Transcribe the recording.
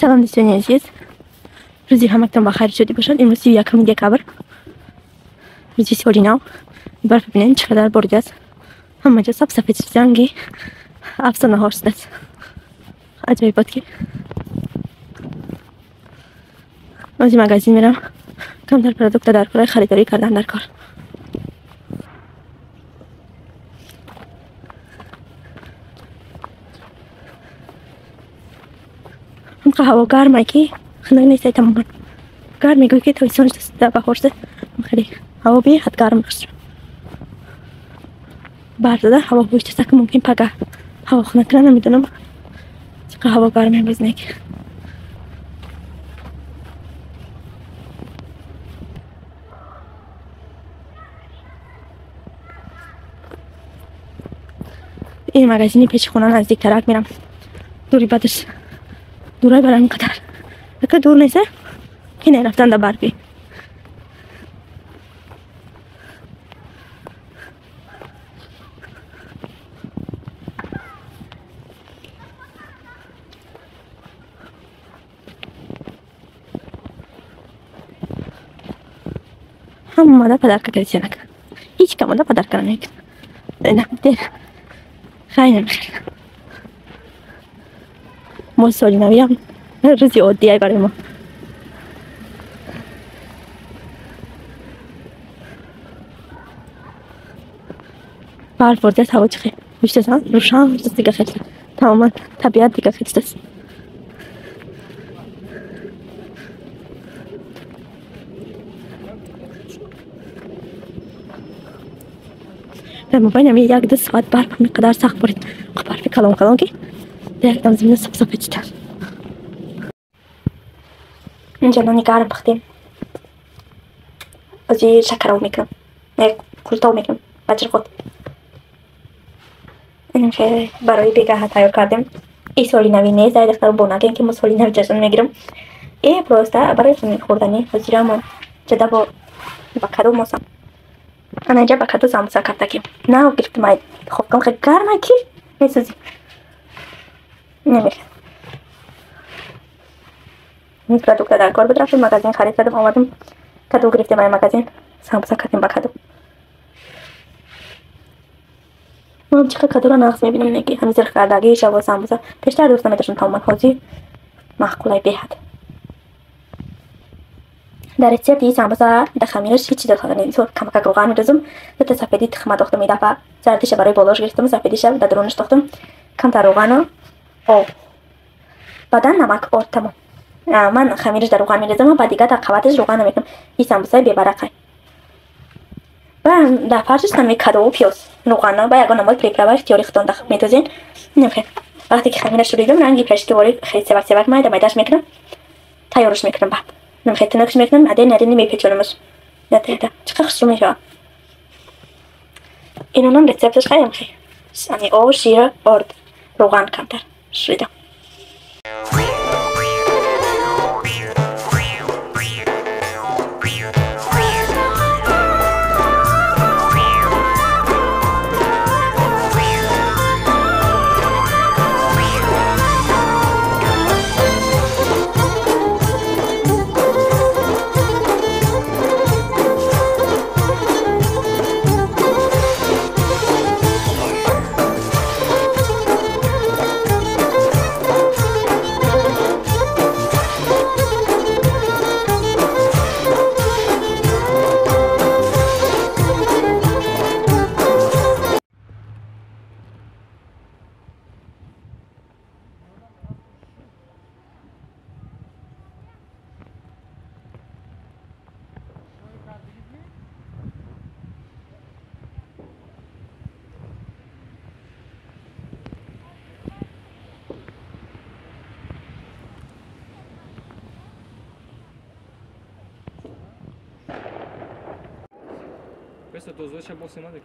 Салом дӯстони азиз. Рӯзи ҳаматон ба хайр шудӣ бошад. Имрӯз 31 декабр. Рӯзи соли нав. Барф бинед чӣ қадар боридааст. Ҳама ҷо саб-сафед занги афсонаҳо шудааст. Аҷоибот ки. Ози магазин мерам. Камтар продукта дар кор, харидорӣ кардан дар кор. Ҳаво гармай ки хунук нестай тамоман. Гарм мегӯй ки тобистон баҳор шуда хеле ҳаво беҳад гарм шуд. Барф зада ҳаво ҳушт ки мумкин пага ҳаво хунук кунад, намедонам чӣ қадр ҳаво гарм имрӯз не. Ин магазини пеши хона наздиктарак мерам. Дури бадаш дурай барам қадар. Ака дур нест, ки нарафтан дар барфӣ. Ҳамада подарка кардисянак. Ҳеҷ камода подарка намекунад. Ина дер. Хай намехел. Мо соли навиам рӯзи оддиай барои мо. Барф боридааст, ҳаво чӣ хел ҳушт аст, рӯшан шудааст дига хел. Тамоман табиат дига хел шудааст. Дар мобайни ҳамин як-ду соат барф ҳамин қадар сахт борид. Барфи калон калон ки якдам замина сабсафед шуда. Инҷа нони гарм пухтем. Ози шакароб мекунам. Қуртоб мекунам ба чирхот. Инам хеле барои бегаҳа тайёр кардем. И соли нави нест, ай духтаро бо нагем ки мо соли нави ҷашн мегирем. Э просто барои хӯрдани ҳозирамо ҷада бо ба кадо мосам. Ана инҷа ба кадо самбуса кардакем. Нав гирифтем ай хобкам хеле гармай ки месӯзӣ. Намехел. Ин продукта дар кор буд, рафтем магазин харид кардем, овардем, кадо гирифтем ай магазин, самбуса кардем ба кадо. Ман чӣ қадр кадоро нағз мебинам, неки ҳамин зирх кардагии шаво самбуса пештар дӯст намедоштам тамоман, ҳозир маъқулай беҳад. Дар рецепти самбуса дар хамираш ҳеҷ чиз дохил нест. Камакак равған мерезам, дута сафеди тухма дохтам, ин дафъа зардиша барои болош гирифтам, сафедиша дар дарунаш дохтам, камтар равғану об, баъдан намак, орд, тамом. Ман хамираш дар равған мерезам, баъд дигар дар қабаташ равған намекунам. Ин самбусаи бебарақай. Ба дар фаршаш нами кадову пиёз, равғана ба ягон намуд приправа ихтиёри худтон метозен. Намехел. Вақте ки хамираш рӯидам, ранги пешки вори хеле севак севак майда майдаш мекунам, тайёраш мекунам баъд. Намехел тунукш мекунам, аден аден мепечонамаш. Натайда. Чӣ қадр хушрӯ мешавад. Инонам рецепташ хеле хел. Ани об, шир, орд, равған камтар шӯидам. Questo è tuo svuocia bosse ma che